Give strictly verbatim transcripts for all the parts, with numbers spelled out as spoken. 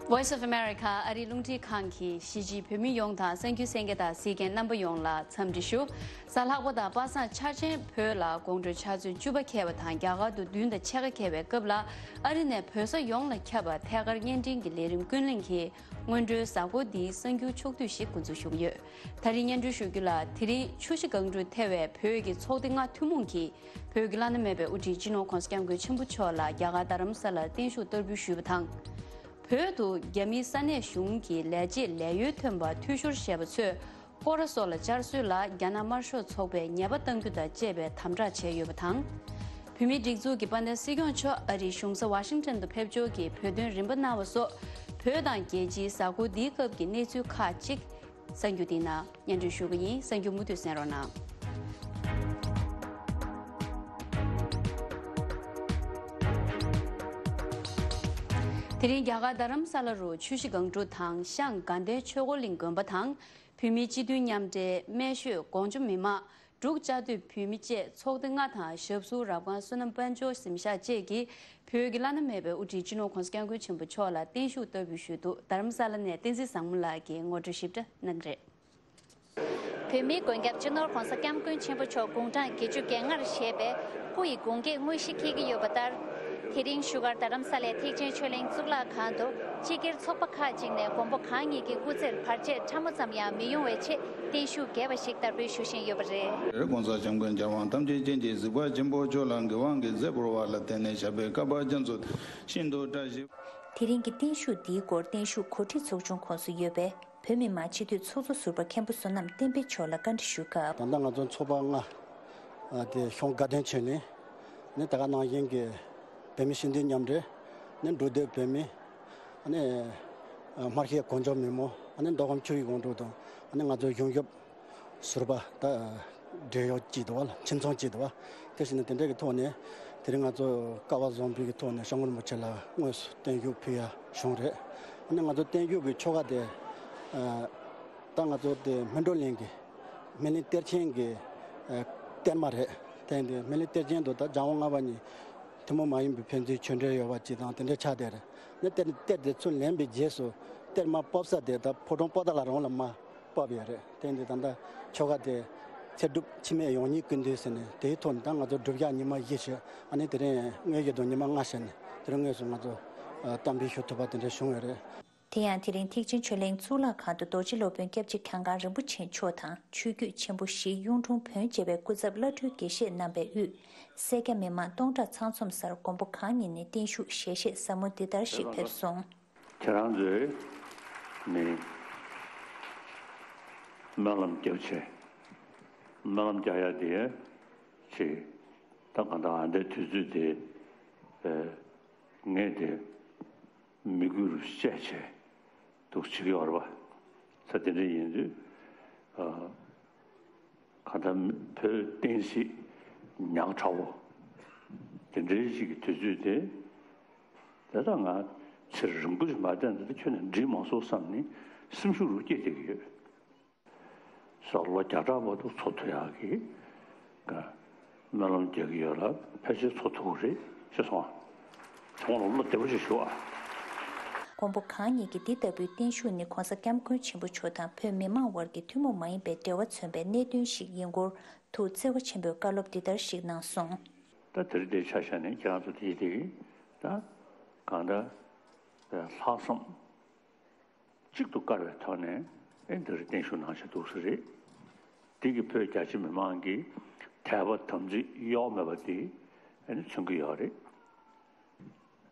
Voice of America ཨ་རིའི་རླུང་འཕྲིན་ཁང་གིས་གཞིས་བྱེས་བོད་མི་ཡོངས་དང་གསར་འགྱུར་གསན་མཁན་དང་གཟིགས་མཁན་རྣམ་པ་ཡོངས་ལ་འཚམས་འདྲི་ཞུ། གཟའ་ལྷག་པ་དང་པ་སངས་འཆར་ཅན་བོད་ལ་དགོང་དྲོའི་ཆུ་ཚོད་བཅུ་པ་འཁེལ་བ་དང་རྒྱ་གར་དུ་བདུན་དང་ཕྱེད་ཀ་འཁེལ་བའི་སྐབས་ལ་ཨ་རི་ནས་བོད་ས་ཡོངས་ལ་ཁྱབ་པ་ཐད་ཀར་བརྙན་འཕྲིན་གྱི་ལས་རིམ་ཀུན་གླེང་གིས་སྔོན་འགྲོའི་གཟའ་འཁོར་འདིའི་གསར་འགྱུར་ཕྱོགས་བསྡུས་ཤིག་འགོ་འཛུགས་ཞུ་གི་ཡོད། ད་རིང་སྙན་སྒྲོན་ཞུ་རྒྱུ་ལ། དེ་རིང་ཆུ་བཞི་སྒང་དྲུག་ཐེ་བའི་བོད་ཀྱི་ཚོགས་སྡེ་ལྔ་ཐུན་མོང་གིས་བོད་ཀྱི་བླ་ན་མེད་པའི་དབུ་ཁྲིད་སྤྱི་ནོར་༸གོང་ས་༸སྐྱབས་མགོན་ཆེན་པོ་མཆོག་ལ་རྒྱ་གར་རྡ་རམ་ས་ལར་བརྟན་བཞུགས་བསྟར་འབུལ་ཞུས་པ་དང་། བོད་དུ་རྒྱ་མིའི་ས་གནས་གཞུང་གི་ལས་བྱེད་ལས་ཡོལ་ཐོན་པ་འཐུས་ཤོར་བྱས་པ་ཚོས་སྐོར་ར་སོགས་ལ་བཅར་སྲོལ་ལ་རྒྱ་ནག་དམར་ཤོག་ཚོགས་པས་ཉེས་པ་གཏང་རྒྱུ་དང་བཅས་པའི་དམ་དྲག་བྱས་ཡོད་པ་དང་། བོད་མིའི་སྒྲིག་འཛུགས་ཀྱི་དཔལ་ལྡན་སྲིད་སྐྱོང་མཆོག་ཨ་རིའི་གཞུང་ས་ཝ་ཤིང་ཊོན་དུ་ཕེབས་འབྱོར་གྱིས་བོད་དོན་རིམ་པ་གནང་བ་སོགས་བོད་དང་རྒྱལ་སྤྱིའི་གཟའ་འཁོར་འདིའི་སྐབས་ཀྱི་གནས་ཚུལ་ཁག་ཅིག་གསར་འགྱུར་འདིའི་ནང་སྙན་སྒྲོན་ཞུ་གི་ཡིན། གསར་འགྱུར་མུ་མཐུད་གསན་རོགས་གནང་། དེ་རིང་རྒྱ་གར་རྡ་རམ་ས་ལ་རུ་ཆུ་བཞི་སྒང་དྲུག་དང་ཤང་དགའ་ལྡན་ཆོས་འཁོར་གླིང་དགོན་པ་དང་། བོད་མིའི་སྤྱི་མཐུན་མཉམ་འབྲེལ་སྨན་ཤོད་ཀོང་ཇོ་མི་དམངས། འབྲུག་བཅའ་སྡོད་བོད་མི་བཅས་ཚོགས་སྡེ་ལྔ་དང་ཞབས་ཟུར་རབ་དཀར་བསོད་ནམས་དཔལ་འབྱོར་གཟིམ་ཤག་བཅས་ཀྱིས་བོད་ཀྱི་བླ་ན་མེད་པའི་དབུ་ཁྲིད་སྤྱི་ནོར་༸གོང་ས་༸སྐྱབས་མགོན་ཆེན་པོ་མཆོག་ལ་བརྟན་བཞུགས་བསྟར་འབུལ་ཞུས་འདུག་རྡ་རམ་ས་ལ་ནས་བསྟན་འཛིན་བཟང་མོ་ལགས་ཀྱིས་ངོ་སྤྲོད་ཞིབ་ཕྲ་གནང་གི་རེད། བོད་མིའི་མགོན་སྐྱབས་སྤྱི་ནོར་༸གོང་ས་༸སྐྱབས་མགོན་ཆེན་པོ་མཆོག་དགུང་གྲངས་བརྒྱད་ཅུ་གྱ་ལྔར་བཞེས་པའི་སྐུ་ཡི་དགུང་སྐེག་དངོས་གཞི་འཁེལ་གྱི་ཡོད་པ་ལྟར། དེ་རིང་བཞུགས་སྒར་རྡ་རམ་ས་ལའི་ཐེག་ཆེན་ཆོས་གླིང་གཙུག་ལག་ཁང་དུ་སྤྱི་སྒེར་ཚོགས་པ་ཁག་ཅིག་ནས་མགོན་པོ་གང་ཉིད་ཀྱི་སྐུ་ཚེར་བར་ཆད་ཕྲ་མོ་ཙམ་ཡང་མི་ཡོང་བའི་ཆེད་བརྟན་བཞུགས་རྒྱས་པ་ཞིག་བསྟར་འབུལ་ཞུ་བཞིན་ཡོད་པ་རེད། ༸གོང་ས་༸སྐྱབས་མགོན་རྒྱལ་དབང་ཐམས་ཅད་མཁྱེན་ཅིང་གཟིགས་པ་ཆེན་པོ་མཆོག་ལ་འགན་དབང་གིས་མཛད་སྒོར་བ་ལ་བརྟེན་ནས་བྱ་བའི་བསྐལ་པ་རྒྱ་མཚོ་ཤིན་ཏུ་བཀྲ་ཤིས། དེ་རིང་གི་བརྟན་བཞུགས་འདིའི་སྐོར་བརྟན་བཞུགས་གོ་སྒྲིག་ཚོགས་ཆུང་ཁོངས་སུ་ཡོད་པའི་བོད་མི་མང་སྤྱི་འཐུས་ཚོགས་གཙོ་ཟུར་པ་མཁན་པོ་བསོད་ནམས་བསྟན་འཕེལ་མཆོག་ལ་བཀའ་འདྲི་ཞུས་སྐབས། ད་ལྟ་ང་ཚོ་ཚོགས་པ་ལྔ་དེ་ཤང་དགའ་ལྡན་ཆོས་གླིང་ནི་ད་ག་ནང་བཞིན་གྱི་བོད་མི་སྤྱི་མཐུན་མཉམ་འབྲེལ་ནི་འབྲུག་སྡོད་བོད་མི་ནི་སྨར་ཤད་ཀོང་ཇོ་མི་མང་ནི་མདོ་ཁམས་ཆུ་བཞི་སྒང་དྲུག་དང་ནི་ང་ཚོ་གཞུང་ཞབས་ཟུར་པ་ད་འབྲེལ་ཡོད་ཅིག་འདུག་བ་ལ་ཁྱིམ་ཚང་ཅིག་འདུག་བ། དེ་བཞིན་དེ་འདྲ་གི་ཐོག་ནས་དེ་རིང་ང་ཚོ་སྐལ་བ་བཟང་པོའི་གི་ཐོག་ནས་སྐྱབས་མགོན་རིན་པོ་ཆེ་ལ་དངོས་སུ་བརྟན་བཞུགས་ཕུལ་ཡ་བྱུང་རེད། ཨ་ནི་ང་ཚོ་བརྟན་བཞུགས་ཀྱི་ཆོ་ག་དེ་ད་ང་ཚོ་དེ་སྨིན་གྲོལ་གླིང་གི་སྨིན་གླིང་གཏེར་ཆེན་གྱི་གཏེར་མ་རེད། དེ་འདི་སྨིན་གླིང་གཏེར་ཆེན་དུ་ད་སྦྱང་བ་ལྔ་པ་གཉིས་ཐུན་མོང་མ་ཡིན་པའི་ཕན་ཚུན་ཆོས་འབྲེལ་ཡོད་པ་ཅིག་དང་དེ་འདྲ་ཆགས་བསྡད་རེད། ནི་གཏེར་གཏེར་དེ་ཚུར་ལེན་པའི་རྗེས་སུ་གཏེར་མ་སྤོབས་ས་དེ་ད་ཕོ་བྲང་པོ་ཏ་ལ་རང་ལ་མ་སྤོབས་ཡོད་རེད། དེ་འདི་ད་ལྟ་ཆོ་ག་དེ་ཚེ་སྒྲུབ་འཆི་མེད་ཡོངས་སྙིང་ཀུན་འདུས་ཟེར་ནས་དེའི་ཐོག་ནས་ད་ང་ཚོ་སྒྲུབ་ཞག་ཉི་མ་བཞི་བྱས་ཨ་ནི་དེ་རིང་དངོས་ཡོད་དུ་ཉི་མ་ལྔ་བྱས་ནས་དེ་རིང་དངོས་སུ་ང་ཚོ་གཏམ་དཔེ་ཞུ་ཐུབ་པ་དེ་འདྲ་བྱུང་ཡོད་རེད། དེ་ཡང་དེ་རིང་ཐེག་ཆེན་ཆོས་གླིང་གཙུག་ལག་ཁང་དུ་རྡོ་རྗེ་སློབ་དཔོན་སྐྱབས་རྗེ་གྱང་ཁང་རིན་པོ་ཆེ་མཆོག་དང་ཆོས་བརྒྱུད་ཆེན་པོ་བཞི་གཡུང་དྲུང་བོན་བཅས་པའི་སྐུ་ཚབ་བླ་སྤྲུལ་དགེ་བཤེས་རྣམ་པས་དབུས་སེར་སྐྱ་མི་མང་སྟོང་ཕྲག་ཚང་འཛོམས་སར་མགོན་པོ་གང་ཉིད་ནས་བརྟན་བཞུགས་ཞལ་བཞེས་ཟབ་མོ་འདི་ལྟར་ཞིག་ཕེབས་སོང་། ཁྱེད་རང་ཚོས་ནི་སྨོན་ལམ་རྒྱབ་བྱས་སྨོན་ལམ་རྒྱག་ཡ་དེ་ཅིག་ད་གང་ལྟར་ཨ་འདའི་དུས་ཚོད་དེ་ངས་དེ་མི་དགོས་རུ་བཤད་བྱས་འདུག་བྱེད་ཀྱི་ཡོད་རེད་པ། ད་དེ་འདྲ་ཡིན་དུས་གང་ལྟར་བོད་བསྟན་སྲིད་ཉག་ཕྲ་བོ་དེ་འདྲའི་ཞིག་གི་དུས་ཚོད་དེ། དེ་ལྟར་ང་ཚེ་རིང་པོ་ཞིག་མ་བསྡད་ན་འདི་ཁྱོན་ནས་འགྲིག་མ་སོང་བསམ་ནས་སེམས་ཤུགས་རུ་སྐྱེས་བསྡད་ཀྱི་ཡོད། སོགས་ལོ་བརྒྱ་ཕྲག་བར་དུ་འཚོ་ཐུབ་ཡག་གི་སྨོན་ལམ་རྒྱག་གི་ཡོད་ལ་ཕལ་ཆེར་འཚོ་ཐུབ་ཀྱི་རེད་ཤེས་སོང་ཨ། ཚང་མ་ལ་བློ་བདེ་པོ་ཞིག་ཞུ་ཨ། མགོན་པོ་གང་ཉིད་ཀྱི་འདི་ལྟ་བུའི་བརྟན་བཞུགས་ནི་༸གོང་ས་༸སྐྱབས་མགོན་ཆེན་པོ་མཆོག་དང་བོད་མི་མང་དབར་གྱི་ཐུན་མོང་མ་ཡིན་པའི་འབྲེལ་བ་མཚོན་པའི་གནད་དོན་ཞིག་ཡིན་སྐོར་དུ་བརྩེ་བ་ཆེན་པོས་བཀའ་སློབ་འདི་ལྟར་ཞིག་གནང་སོང་། ད་དེ་རིང་འདིའི་ཆ་བཞག་ནས་ཁྱེད་རང་ཚོ་དེ་དེ་ད་གང་ལྟར་ལྷག་བསམ་གཅིག་ཏུ་དཀར་བའི་ཐོག་ནས་ཨེ་འདིར་བརྟན་བཞུགས་གནང་བཞིན་འདུག་ས་རེད། འདི་གི་བོད་རྒྱ་ཆེ་མི་མང་གི་དད་པ་དམ་ཚིག་གཡོ་བ་མེད་པ་འདི་ཨེ་ནི་མཚོན་གྱི་ཡོད་རེད།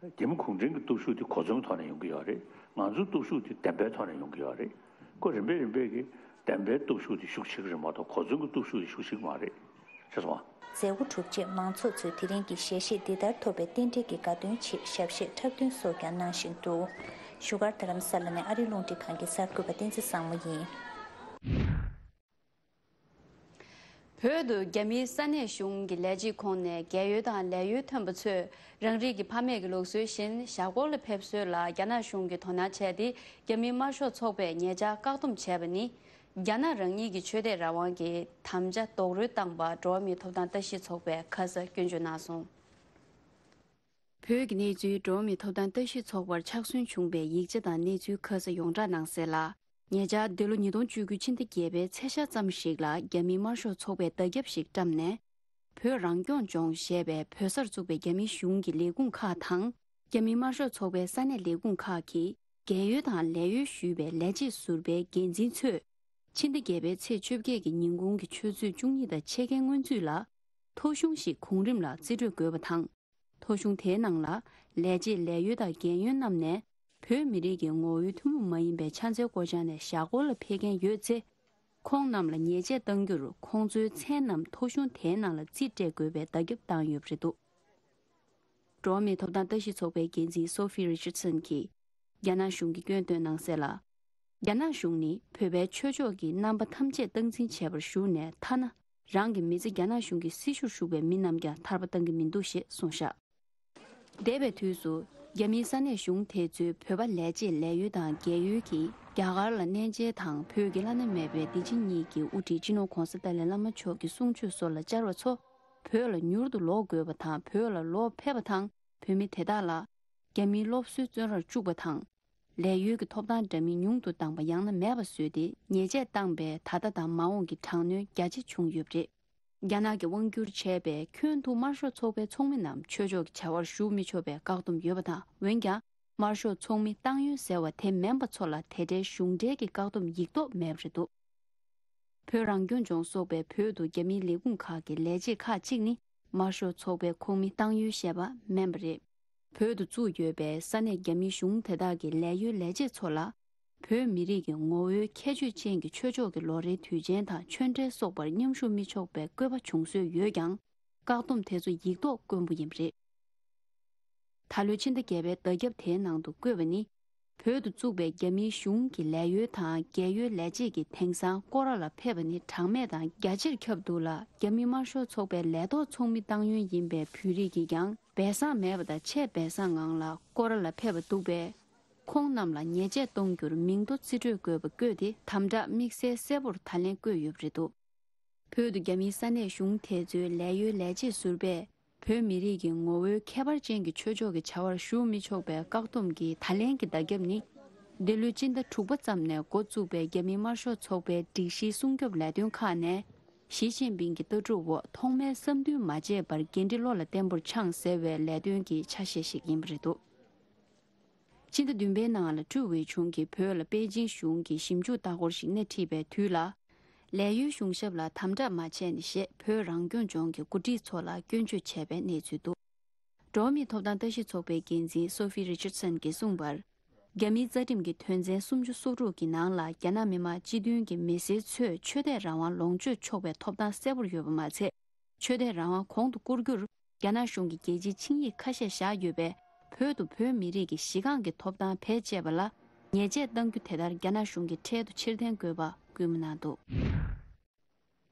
རྒྱ་མི་གུང་ཁྲན་གྱི་སྟོབས་ཤུགས་དེ་གོ་མཚོན་ཐོག་ནས་ཡོང་གི་ཡོད་རེད། ང་ཚོའི་སྟོབས་ཤུགས་དེ་བདེན་པའི་ཐོག་ནས་ཡོང་གི་ཡོད་རེད། ཁོ་རིམ་པས་རིམ་པས་ཀྱིས་བདེན་པའི་སྟོབས་ཤུགས་དེ་ཤུགས་ཆེ་གི་རེད་མ་གཏོགས་གོ་མཚོན་གྱི་སྟོབས་ཤུགས་དེ་ཤུགས་ཆེ་གི་མ་རེད། ཤེས་སོང་ཨ། མཛད་སྒོ་གྲུབ་རྗེས་མང་ཚོགས་ཚོས་དེ་རིང་གི་ཞལ་བཞེས་འདི་ལྟར་ཐོབ་པའི་རྟེན་འབྲེལ་གྱི་དགའ་སྟོན་ཆེད་ཞབས་གཞས་འཁྲབ་སྟོན་སོགས་ཀྱང་གནང་བཞིན་འདུག་བཞུགས་སྒར་རྡ་རམ་ས་ལ་ནས་ཨ་རིའི་རླུང་འཕྲིན་ཁང་གི་གསར་འགོད་པ་བསྟན་འཛིན་བཟང་མོ་ཡིན། བོད་དུ་རྒྱ་མིའི་ས་གནས་གཞུང་གི་ལས་བྱེད་ཁོངས་ནས་རྒས་ཡོལ་དང་ལས་ཡོལ་ཐོན་པ་ཚོས་རང་རིགས་ཀྱི་ཕ་མེས་ཀྱི་ལུགས་སྲོལ་བཞིན་ཞྭ་སྐོར་ལ་ཕེབས་སྲོལ་ལ་རྒྱ་ནག་གཞུང་གིས་དོ་སྣང་བྱས་ཏེ་རྒྱ་མིའི་དམར་ཤོག་ཚོགས་པས་ཉེ་ཆར་བཀག་སྡོམ་བྱས་པ་ནི། རྒྱ་ནག་རང་ཉིད་ཀྱི་ཆོས་དད་རང་དབང་གི་དམ་བཅའ་རྡོག་རོལ་བཏང་པར་འགྲོ་བ་མིའི་ཐོབ་ཐང་ལྟ་ཞིབ་ཚོགས་པས་ཁ་ས་སྐྱོན་བརྗོད་གནང་སོང་། བོད་ཀྱི་གནས་ཚུལ་འགྲོ་བ་མིའི་ཐོབ་ཐང་ལྟ་ཞིབ་ཚོགས་པར་ཕྱག་སོན་བྱུང་བའི་ཡིག་ཆ་དང་གནས་ཚུལ་ཁ་གསལ་ཡོངས་བསྒྲགས་གནང་གསལ་ལ། ཉེ་ཆར་འདི་ལོ་ཉིས་སྟོང་བཅུ་དགུ་ཕྱི་ཟླ་བརྒྱད་པའི་ཚེས་ཤར་ཙམ་ཞིག་ལ་རྒྱ་མིའི་དམར་ཤོག་ཚོགས་པས་བརྡ་ཁྱབ་ཞིག་བཀྲམ་ནས། བོད་རང་སྐྱོང་ལྗོངས་ཞེས་པའི་བོད་སར་བཙུགས་པའི་རྒྱ་མིའི་གཞུང་གི་ལས་ཁུངས་ཁག་དང་། རྒྱ་མིའི་དམར་ཤོག་ཚོགས་པའི་ས་གནས་ལས་ཁུངས་ཁག་གིས་རྒས་ཡོལ་དང་ལས་གཡོལ་ཞུས་པའི་ལས་བྱེད་ཟུར་པའི་འགན་འཛིན་ཚོས། ཕྱི་ཟླ་བརྒྱད་པའི་ཚེས་བཅོ་བརྒྱད་ཀྱི་ཉིན་གུང་གི་ཆུ་ཚོད་བཅུ་གཉིས་དང་ཕྱེད་ཀའི་སྔོན་ཚུད་ལ། ཐོ་གཞུང་ཞིག་གོང་རིམ་ལ་རྩིས་སྤྲོད་དགོས་པ་དང་། ཐོ་གཞུང་དེའི་ནང་ལ་ལས་བྱེད་ལས་གཡོལ་དང་རྒས་ཡོལ་རྣམས་ནས་བོད་མི་རིགས་ཀྱི་ངོ་བོའི་ཐུན་མོང་མ་ཡིན་པའི་ཕྱག་འཚལ་སྐོར་བྱང་ནས་ཞྭ་སྒོར་ལ་ཕེབས་མཁན་ཡོད་ཚེ། ཁོང་རྣམས་ལ་ཉེས་ཆད་གཏང་རྒྱུར་ཁོང་ཚོའི་མཚན་རྣམས་ཐོ་གཞུང་དེའི་ནང་ལ་རྩིས་སྤྲད་དགོས་པའི་བརྡ་ཁྱབ་བཏང་ཡོད་པ་རེད་འདུག་འགྲོ་བ་མིའི་ཐོབ་ཐང་ལྟ་ཞིབ་ཚོགས་པའི་འགན་འཛིན་སོ་ཧྥི་རི་ཆར་སན་གྱིས་རྒྱ་ནག་གཞུང་གི་སྐྱོན་བཏོན་གནང་གསལ་ལ། རྒྱ་ནག་གཞུང་ནི་བོད་པའི་ཆོས་ཕྱོགས་ཀྱི་རྣམ་པ་ཐམས་ཅད་སྟངས་འཛིན་བྱེད་པར་ཞུགས་ནས་ཐ་ན་རང་གི་མི་ཚེ་རྒྱ་ནག་གཞུང་གི་སྲི་ཞུར་ཞུགས་པའི་མི་རྣམས་ཀྱང་ཐར་པ་གཏང་གི་མི་འདུག་ཞེས་གསུངས་བཞག་འདས་པའི་དུས་སུ་རྒྱ་མིའི་ས་གནས་གཞུང་དེ་ཚོའི་བོད་པ་ལས་བྱེད་ལས་གཡོལ་དང་རྒས་ཡོལ་གྱིས་རྒྱ་གར་ལ་གནས་མཇལ་དང་བོད་ཀྱི་བླ་ན་མེད་པའི་བདེ་ཆེན་གཉིས་ཀྱི་དབུ་ཁྲིད་སྤྱི་ནོར་༧གོང་ས་ཏཱ་ལའི་བླ་མ་མཆོག་གི་གསུང་ཆོས་སོགས་ལ་བཅར་བ་ཚོ་བོད་ལ་མྱུར་དུ་ལོག་དགོས་པ་དང་བོད་ལ་ལོག་ཕེབས་པ་དང་བོད་མི་དེ་དག་ལ་རྒྱ་མིའི་སློབ་གསོའི་བཙོན་རར་བཅུག་པ་དང་། ལས་གཡོལ་གྱི་ཐོབ་ཐང་འདྲ་མིན་ཉུང་དུ་བཏང་པ་ཡང་ན་མེད་པ་བཟོས་ཏེ་ཉེས་ཆད་བཏང་པས་ད་ལྟ་དང་མ་འོངས་ཀྱི་དྲག་གནོན་རྒྱ་ཆེ་བྱུང་ཡོད་པ་རེད། རྒྱ་ནག་གིས་དབང་བསྒྱུར་བྱས་པའི་ཁྱོན་དུ་དམར་ཤོག་ཚོགས་པའི་ཚོགས་མི་རྣམས་ཆོས་ཕྱོགས་ཀྱི་བྱ་བར་ཞུགས་མི་ཆོག་པའི་བཀག་སྡོམ་ཡོད་པ་དང་། འོན་ཀྱང་། དམར་ཤོག་ཚོགས་མི་བཏང་ཡོད་ཟེར་བ་དེ་མིན་པ་ཚོ་ལ་དེ་འདྲའི་གཞུང་འབྲེལ་གྱི་བཀག་སྡོམ་ཡིག་ཐོག་མེད་པ་རེད་འདུག་བོད་རང་སྐྱོང་ལྗོངས་སོགས་པའི་བོད་དུ་རྒྱ་མིའི་ལས་ཁུངས་ཁག་གི་ལས་བྱེད་ཁག་ཅིག་ནི་དམར་ཤོག་ཚོགས་པའི་ཁོངས་མི་བཏང་ཡོད་ཞེས་པ་མིན་པ་རེད། བོད་དུ་བཙུགས་ཡོད་པའི་ས་གནས་རྒྱ་མིའི་གཞུང་དེ་དག་གི་ལས་གཡོལ་ལས་བྱེད་ཚོ་ལ། བོད་མི་རིགས་ཀྱི་ངོ་བོའི་ཁྱད་ཆོས་ཅན་གྱི་ཆོས་ཕྱོགས་ཀྱི་ལོ་རེའི་དུས་ཆེན་དང་ཆོས་འབྲེལ་སོགས་པར་མཉམ་ཞུགས་མི་ཆོག་པའི་བཀོད་པ་བྱུང་སྲོལ་ཡོད་ཀྱང་། བཀག་སྡོམ་དེ་ཚོ་ཡིག་ཐོག་དཀོན་པོ་ཡིན་པ་རེད། ད་ལོའི་ཕྱི་ཟླ་བརྒྱད་པའི་བརྡ་ཁྱབ་དེའི་ནང་དུ་བཀོད་པ་ནི། བོད་དུ་བཙུགས་པའི་རྒྱ་མིའི་གཞུང་གི་ལས་གཡོལ་དང་རྒས་ཡོལ་ལས་བྱེད་ཀྱིས་དེང་སང་སྐོར་ར་ལ་ཕེབས་པ་ནི་གྲངས་མེད་དང་རྒྱ་ཆེར་ཁྱབ་འདུག་ལ། རྒྱ་མི་དམར་ཤོག་ཚོགས་པའི་ལས་ཐོག་ཚོགས་མི་བཏང་ཡོད་ཡིན་པའི་བོད་རིགས་ཀྱིས་ཀྱང་སྦས་གསང་མེད་པ་དང་ཆེས་སྦས་གསང་ངང་ལ་སྐོར་ར་ལ་ཕེབས་པ་འདུག་པས། ཁོང་རྣམས་ལ་ཉེས་ཆད་གཏོང་རྒྱུར་མིང་ཐོ་རྩིས་སྤྲོད་དགོས་པ་བཀོད་དེ་དམ་དྲག་དམིགས་བསལ་གསལ་པོར་ད་ལན་བཀོད་ཡོད་པ་རེད་འདུག་བོད་དུ་རྒྱ་མིའི་ས་གནས་གཞུང་དེ་ཚོའི་ལས་གཡོལ་ལས་བྱེད་ཟུར་པས། བོད་མི་རིགས་ཀྱི་ངོ་བོའི་ཁྱད་པར་ཅན་གྱི་ཆོས་ཕྱོགས་ཀྱི་བྱ་བར་ཞུགས་མི་ཆོག་པའི་བཀག་སྡོམ་གྱི་ད་ལན་གྱི་བརྡ་ཁྱབ་ནི། འདི་ལོའི་སྤྱི་ཟླ་དྲུག་པ་ཙམ་ནས་འགོ་བཙུགས་པའི་རྒྱ་མིའི་དམར་ཤོག་ཚོགས་པའི་སྒྲིག་གཞིའི་སྲུང་སྐྱོབ་ལས་དོན་ཁག་ནས། ཞི་ཅིན་ཕིང་གི་ལྟ་གྲུབ་འོག་ཐོག་མའི་བསམ་འདུན་མ་བརྗེད་པར་འགན་འཁྲི་བློ་ལ་བརྟན་པོར་འཆང་ཟེར་བའི་ལས་དོན་གྱི་ཆ་ཤས་ཤིག་ཡིན་པ་རེད་འདུག་སྤྱི་ཟླ་བདུན་པའི་ནང་ལ་ཀྲུའུ་ཝེ་ཆུང་གིས་བོད་ལ་པེ་ཅིང་གཞུང་གི་ཞིབ་འཇུག་ལྟ་སྐོར་ཞིག་སྣེ་ཁྲིད་པའི་དུས་ལ། ལས་གཡོལ་གཞུང་ཞབས་ལ་དམ་དྲག་མ་བྱས་ནས་ཞེས་བོད་རང་སྐྱོང་ལྗོངས་ཀྱི་འགོ་ཁྲིད་ཚོ་ལ་སྐྱོན་བརྗོད་བྱས་པའི་གནས་ཚུལ་འདུག་འགྲོ་བ་མིའི་ཐོབ་ཐང་ལྟ་ཞིབ་ཚོགས་པའི་འགན་འཛིན་སོ་ཧྥི་རི་ཆར་སན་གྱིས་གསུངས་པར། རྒྱ་མིའི་རྩ་ཁྲིམས་ཀྱི་དོན་ཚན་སུམ་ཅུ་སོ་དྲུག་གི་ནང་ལ་རྒྱ་ནག་མི་དམངས་སྤྱི་མཐུན་གྱི་མི་སེར་ཚོས་ཆོས་དད་རང་དབང་ལོངས་སྤྱོད་ཆོག་པའི་ཐོབ་ཐང་གསལ་པོར་ཡོད་པ་མ་ཚད། ཆོས་དད་རང་དབང་གོང་དུ་བཀུར་རྒྱུར་རྒྱ་ནག་གཞུང་གིས་རྒྱལ་སྤྱིའི་ཆིངས་ཡིག་ཁ་ཤས་བཞག་ཡོད་པས། བོད་དུ་བོད་མི་རིགས་ཀྱི་གཞི་རྐང་གི་ཐོབ་ཐང་བེད་སྤྱད་པ་ལ་ཉེས་ཆད་གཏང་རྒྱུ་དེ་ལྟར་རྒྱ་ནག་གཞུང་གིས་འཕྲལ་དུ་ཕྱིར་འཐེན་དགོས་པ་སྐུལ་མ་གནང་འདུག་